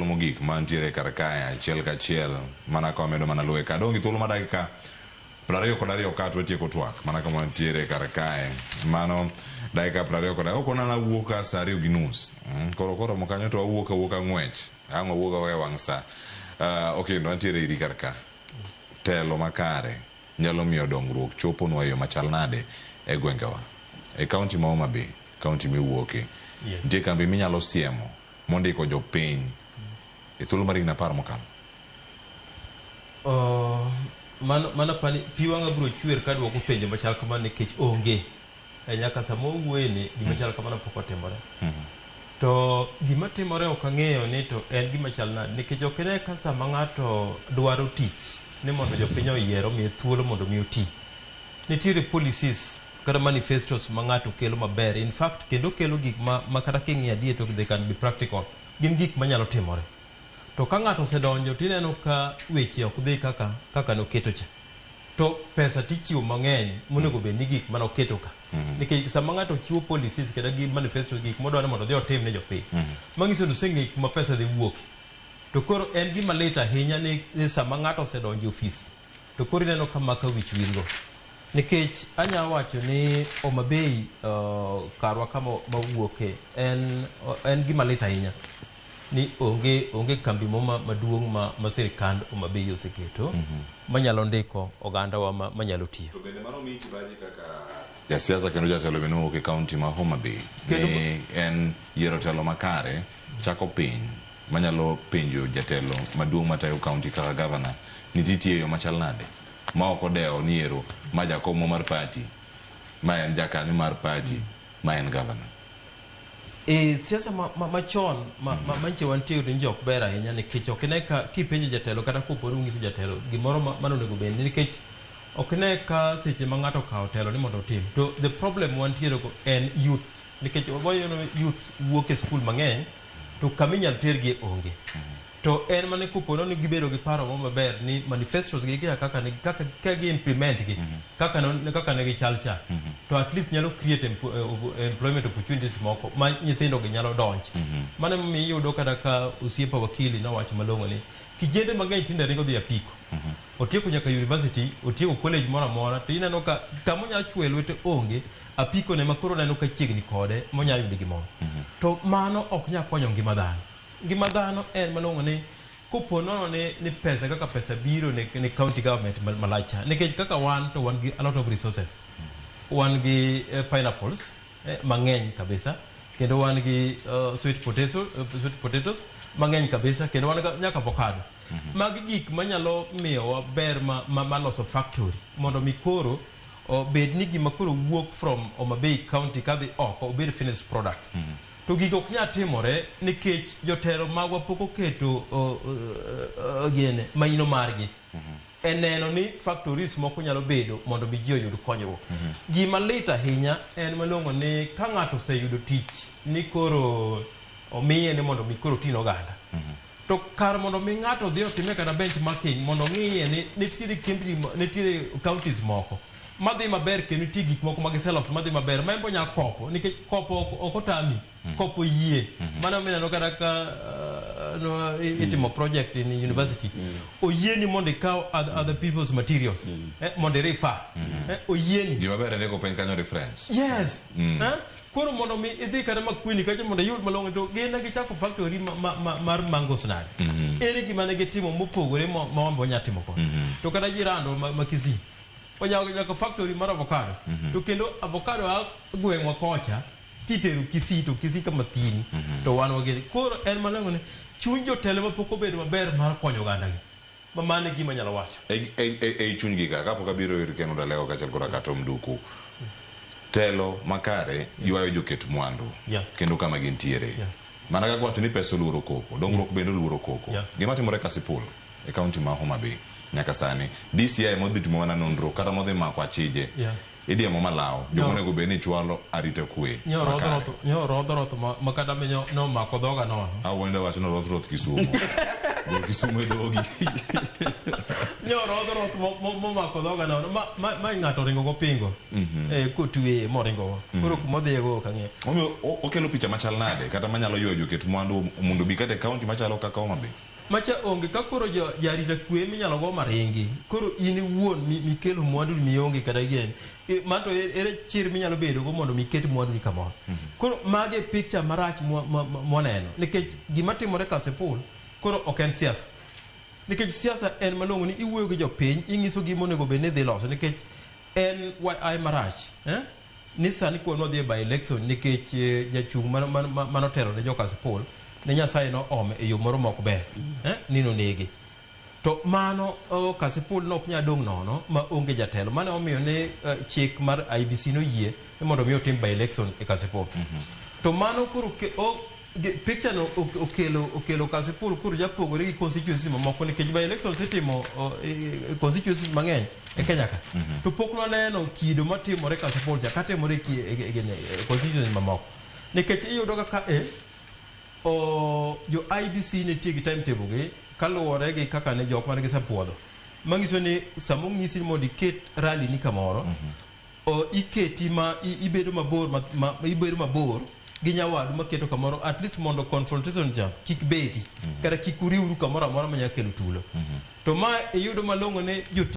Mogik mantiere kar kae achiel kachiel mana ka wamedo mana luwe ka. Adong' gi thuolo mar dakika 22 ka to watieko twak mana kama wantiere kar kae. Mano dakika 22. Ok onana wuok ka saa 2:30. Koro koromo kanyo to wawuok awuoka ng'wech. Ang' wawuog awuoka e wang' sa. Okendo antiere iri kar ka. Telo makare nyalo miyo dongruok choponwa e yo machal nade e gwengewa? E kaunti ma Homa Bay, kaunti miwuoke. Yes. Nitie kambi minyalo siemo mondiko jopiny e thuolo mar higni 10 mokalo? Mano apani pi wang'a biro chwer kaduoko penjo machal kamano nikech onge. Nyaka sama wawuoye ni gima chal kamano pok otimore. To gima timore ok ang'eyo ni to en gima chal nade nikech ok ine ka sama ng'ato dwaro tich ni mondo jopiny oyier omiye thuolo mondo mi oti. Nitiere policies kata manifestos ma ng'ato kelo maber. In fact, kendo kelo gik ma kata king'iyo adier to they can be practical. Gin gik manyalo timore. To ka ng'ato osedonjo tineno ka weche ok dhi kaka noketo cha. To pesa tichiwo mang'eny monego bed ni gik mane oketo ka. Nikech sama ng'ato chiwo policies kata gi manifestos gik modwaro ni mondo odhi otim ne jopiny. Manyiso ni oseng'eyo kuma pesa dhi wuoke. To koro en gima lit ahinya ni sama ng'ato osedonjo e ofis to koro ineno ka maka wich wilgo. Nikech anya wacho ni Homa Bay karwa kama mawuoke en gima lit ahinya ni onge kambi moro maduong' ma sirikand Homa Bay oseketo manyalo ndiko ogandawa manyalo tiyo. To bende mano miyi kibaji kaka jasiasa kendo jatelo bende mowuok e kaunti ma Homa Bay ni en yiero telo makare chako piny manyalo penjo jatelo maduong' matayo kaunti kaka gavana ni titiyo e yo machal nade ma ok odewo ni ero ma jakomwa mar party ma en jakanyo mar party ma en gavana. Siasa machon manche wantie ni ok ber ahinya nikech ok ine ka kipenjo jatelo kata koponi unyiso jatelo gimoro mane onego bed ni nikech ok ine ka seche ma ng'ato okawo telo ni mondo otim. To the problem wantiere go en youth nikech wayudo youth wuok e skul mang'eny to kama inyalo tergie onge. To en mana kopo ni gibedo gi paro moro maber ni manifestos gi kaka kaka ka gi implement gi kaka kaka ne gichal cha to at least nyalo create employment opportunities moko ma nyithindo gi nyalo donje. Mano emomiyo iyudo kata ka osiepa wakili nowacho malong'o ni kijende mang'eny tinde ringo dhi apiko. Otieko nyaka university, otieko college moro amora to ineno ka kama onyalo chwoye lwete onge, apiko ne ma koro oneno ka chiegni kode monyalo yudo gimoro. To mano ok nyal konyo ngima dhano. Ngima dhano en malong'o ni kopo nono ni pesa kaka pesa biro ne county government malach cha. Nikech kaka wan to wan gi a lot of resources. Wan gi pineapples mang'eny kabisa kendo wan gi sweet potatoes mang'eny kabisa kendo wan nyaka avocado. Magi gik manyalo miyowa ber ma loso factory mondo mi koro obed ni gima koro wuok from Homa Bay County kadhi oko obed finished product. To gigo ok nyal timore nikech jotelo magwa pok oketo gene maino margi e neno ni factories moko nyalo bedo mondo mi ji oyud konyruok. Gima lit ahinya en malong'o ni ka ng'ato oseyudo tich ni koro omiye ni mondo mi koro oti ne oganda. To kar mondo mi ng'ato odhi otime kata benchmarking mondo ong'iye ni nitiere kembni nitiere counties moko madhi maber kendo nitie gik moko ma giseloso madhi maber ma en be onyalo kopo nikech kopo ok otami kopo yie. Mano mineno kata ka itimo project in university oyieni mondo ikaw other people's materials mondo i refer. Oyieni. Gima ber en ndiko piny kanyo reference. Yes. Koro mondo mi idhi kata Makueni kacha mondo iyud malong'o to gin ne gichako factory mar mangoes nade. Ere gima ne gitimo mopogore ma wan be wanyalo timo koni. To kata jirando ma Kisii onyako nyaka factory mar avocado. To kendo avocado a gweng'wa kocha kitero Kisii to Kisii kama thin to wan wageni. Koro en malong'o ni chuny jotelo mapok obedo maber mar konyo oganda gi. Ma mano e gima anyalo wacho. E chunygi ka kapok abiro ir Ken Odalego kaachiel koda kata Omduku. Telo makare ywayo joket mwandu kendo kama gintiere. Mana kaka wacho ni pesa oluoro koko, dongruok bende oluoro koko. Gima timore Kasipul e kaunti ma Homa Bay nyaka sani, DCI modhi timo mana nonro kata modhi mako achije idiemo malaw joma onego bed ni chwalo arita kwe makare. Nyo rodho roth ma kata nomako dhoga nono. Awuondo wacho ni roth roth Kisumu. Gol Kisumu e dhogi. Nyorodho roth momako dhoga nono ma ng'ato oringo go pingo. Kotweye moringo go. Koro kumodhiye go ok ang'eyo. Omiyo okelo picha machal nade kata manyalo ywayo joket mwandu mondo obi kata e kaunti machalo kaka Homa Bay? Macha onge ka koro jo jarita kwe minyalo go maringi. Koro in iwuon mikelo mwandu mionge kata gen. Manto ere chir minyalo bedo go mondo miket mwandu ni kamoro. Koro mage picture marach mwaneno. Nikech gima timore Kasipul koro ok en siasa. Nikech siasa en malong'o ni iwuoyo gi jopiny, ing'iso gima onego bed ni dhi loso nikech en ai marach. Ni sani kwa nwadhi e by election nikech jachung' manotelo ne jo Kasipul ne Nyasaye no ome e yo moro mok ber. Ni nonege. To mano Kasipul nok nyal dong' nono ma onge jatelo. Mane omiyo ne chik mar IEBC noyie ni mondo mi otim by election e Kasipul. To mano koro picture no okelo Kasipul koro japogore gi constituencies mamoko nikech by election osetimo constituencies mang'eny e Kenya ka. To pok nwaneno kido matimore Kasipul cha katimore e constituencies mamoko. Nikech iyudo kaka jo IEBC nitie gi timetable gi kaluwore gi kaka ne jok mane gisepuodho. Manyiso ni sama onyisi ni mondo iket rally ni kamoro, iketi ma ibedo mabor ibedo mabor gi nyawadu maketo kamoro, at least mondo confrontation cha kik bedi, kata kik uriwru kamoro amora manyalo kelo tulo. To ma iyudo malong'o ne jotich.